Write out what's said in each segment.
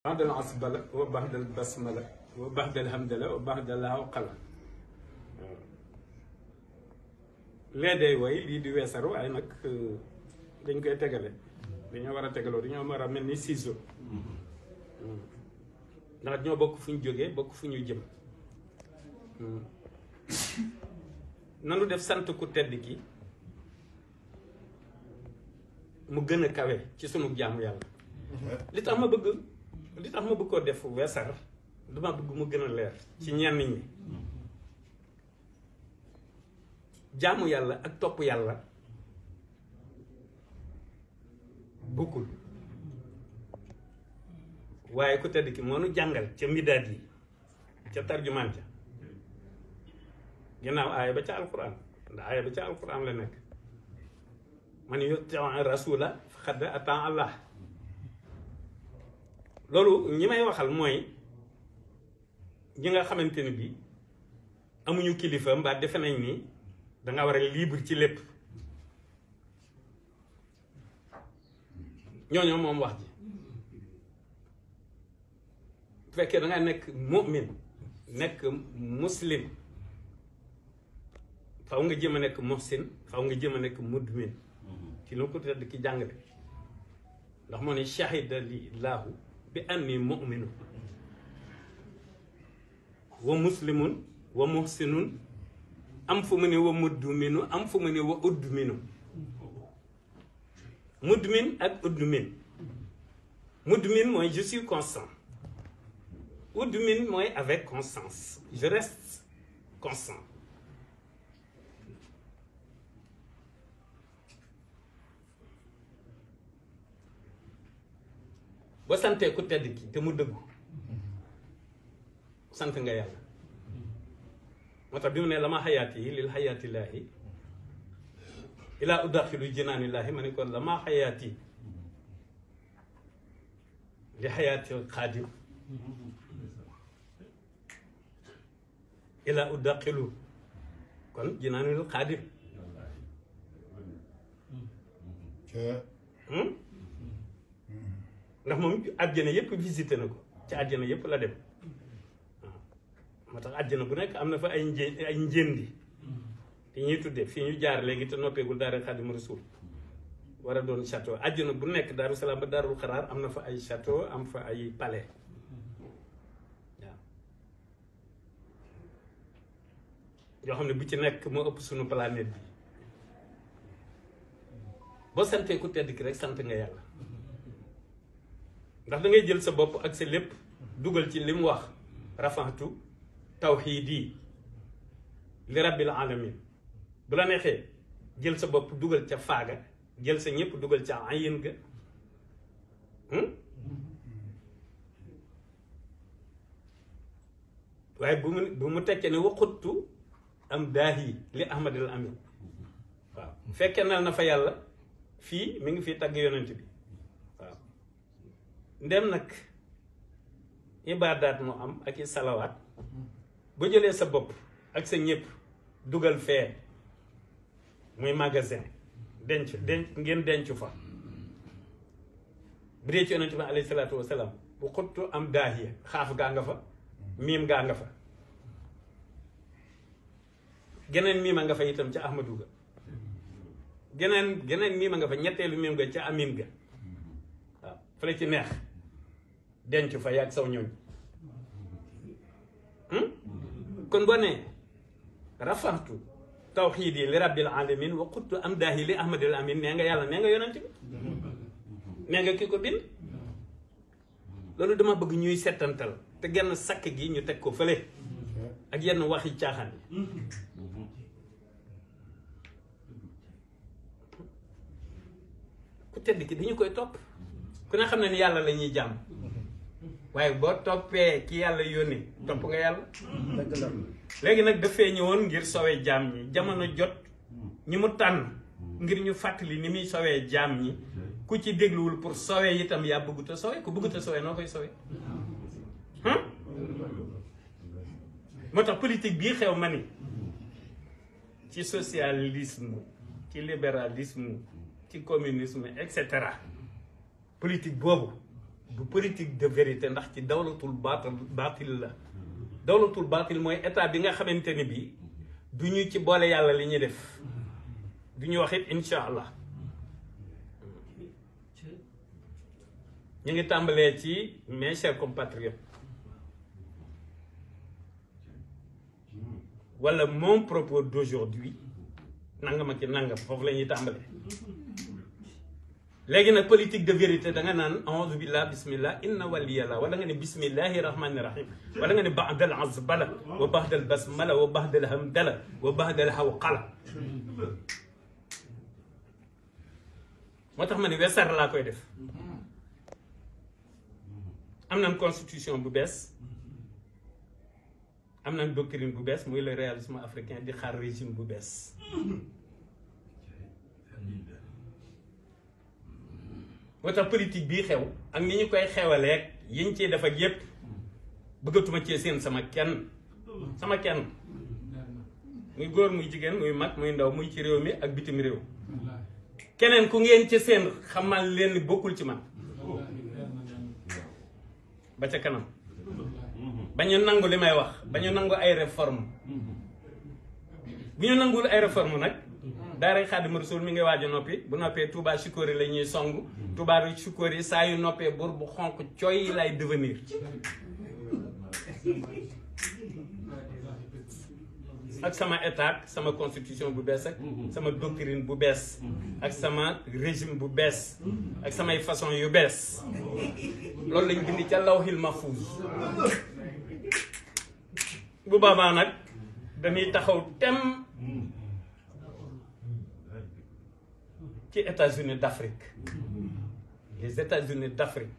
بعد العصبلة وبعد البسملة وبعد الحمدلة وبعد العقلة lee day way lii di weesar waaye nag dañ koy tegale dañoo war a tegaloo dañoo war a mel ni ciseau ndax ñoo bokk fu ñu jógee bokk fu ñu jëm nanu def sant ku tedd ki mu gën a kawe ci sunu jaamu yàlla li tax ma bëgg koo def weesar dama bëgg mu gën a leer ci ñenn ñi jaamu yàlla ak topp yàlla bokkul waaye ku tedd ki moo nu jàngal ca midaad yi ca tarjumaan ca ginnaaw aaya ba ca alquran ndax aaya ba ca alquran la nekk man yuti rasula faqad ata Allah loolu ñi may waxal mooy ñi nga xamante ni bi amuñu kilifa mbaa defe nañ ni danga war a libre ci lépp ñooñoo moom wax ji bu fekkee danga nekk mu'min nekk muslim faw nga jëm a nekk muhsin faw nga jëm a nekk mudmin ci lu ko tedd ki jàngale ndax moo ne shahida lillaahu bi anni mu'minu wa muslimun wa muhsinun am fu mu ne wa mudminu am fu mu ne wa udminu mudmin ak udmin mudmin mooy je suis constant udmin mooy avec constance je reste constant ba santee ku tedd ki te mu dëggu sant nga yàlla moo tax bi mu ne la ma xayaati yi lil xayaatillaahi ilaa udaxilu jinaanillaahi ma ne kon la ma xayaati li xayaati xaadim ilaa udaxilu kon jinaanil xaadim ndax moom àjjana yépp visité na ko ci àjjana yépp la dem moo tax àjjana bu nekk am na fa ay njëndi te ñuy tuddee fii ñu jaar léegi te noppeegul daara Xaadimu Rasuul war a doon château àjjana bu nekk Daaru Salaam ba Daarul Xaraar am na fa ay château am fa ay palais waaw yoo xam ne bu ci nekk moo ëpp suñu planète bi boo santee ku tedd ki rek sant nga yàlla ndax da ngay jël sa bopp ak sa lépp dugal ci li mu wax rafantu tawxiidi li rabbil alamin bu la neexee jël sa bopp dugal ca faaga jël sa ñëpp dugal ca ayin ga waaye bu mu tekkee ne waxuttu am daahi li ahmadil amin waaw fekkee na fa yàlla fii mi ngi fi tagg yonent bi waaw ndem nag ibaadaat mu am ak i salawaat ba jëlee sa bopp ak sa ñëpp dugal fee muy magasin denc ngeen denc fa bu dee ci yonent bi alayhi salaatu wasalaam bu xuttu am daahiya xaaf gaa nga fa miim gaa nga fa geneen miima nga fa itam ca ahmadu ga geneen miima nga fa ñetteelu miim ga ca amin ga waaw fa la ci neex denc fa yàgg saw ñooñ kon boo nee rafantu tawxiidi li rabbil alamin wa quttu am daahi li ahmadil amin nee nga yàlla nee nga yonent bi nee nga ki ko bind loolu dama bëgg ñuy settantal te genn sakk gi ñu teg ko fële ak yenn waxi caaxaan yi ku tedd ki dañu koy topp ku ne xam ne ni yàlla la ñuy jàmm waaye boo toppee ki yàlla yónni topp nga yàlla léegi nag dafee ñëwoon ngir sowee jaam ñi jamono jot ñi mu tànn ngir ñu fàttali ni muy sowee jaam ñi ku ci dégluwul pour sowee itam yaa bëggut a sowee ku bëggut a sowee noo koy sowee moo tax politique bii xew ma ni ci socialisme ci libéralisme ci communisme et cetera politique boobu bu politique de vérité ndax ci dawlatul baatil la dawlatul baatil mooy état bi nga xamante ni bii du ñu ci boole yàlla li ñuy def du ñu wax it incha allah ñu ngi tàmbalee ci mes chers compatriotes wala mon propos d'aujourd'hui nangam ak nangam foofu la ñuy tàmbalee léegi nag politique de vérité da nga naan a'udhu billah bismillah inna waliyallah wala nga ne bismillahi rahmani rahim wala nga ne ba'dal azbala wa ba'dal basmala wa ba'dal hamdala wa ba'dal hawqala moo tax ma ne wesar laa koy def am nañ constitution bu bees am nañ doctrine bu bees muy le réalisme africain di xaar régime bu bees moo tax politique bii xew ak ni ñu koy xewaleeg yiñ ciy def ak yépp bëggatuma cee seen sama kenn muy góor muy jigéen muy mag muy ndaw muy ci réew mi ak bitim réew keneen ku ngeen ci seen xamal leen ni bokkul ci man ba ca kanam ba ñu nangu li may wax ba ñu nangu ay réforme bu ñu nangul ay réforme nag daara Xaadimu Rasuul mi ngi waaj a noppi bu noppee Touba Chikori la ñuy song Touba Chikori saa yu noppee buur bu xonq cooy lay devenir ak sama état sama constitution bu bees ak sama doctrine bu bees ak sama régime bu bees ak samay façon yu bees loolu lañ bind ca lawhil mahfuz bu boobaa nag dañuy taxaw tem ci États-Unis d'Afrique les États-Unis d'Afrique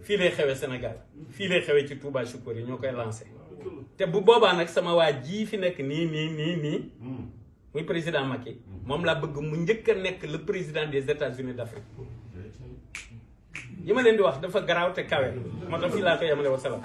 fii lay xewee Sénégal fii lay xewee ci Touba Chikori ñoo koy lancé te bu boobaa nag sama waa jii fi nekk nii muy président Macky moom laa bëgg mu njëkk a nekk le président des États-Unis d'Afrique yi ma leen di wax dafa garaaw te kawe moo tax fii laa koy yemale wa salaam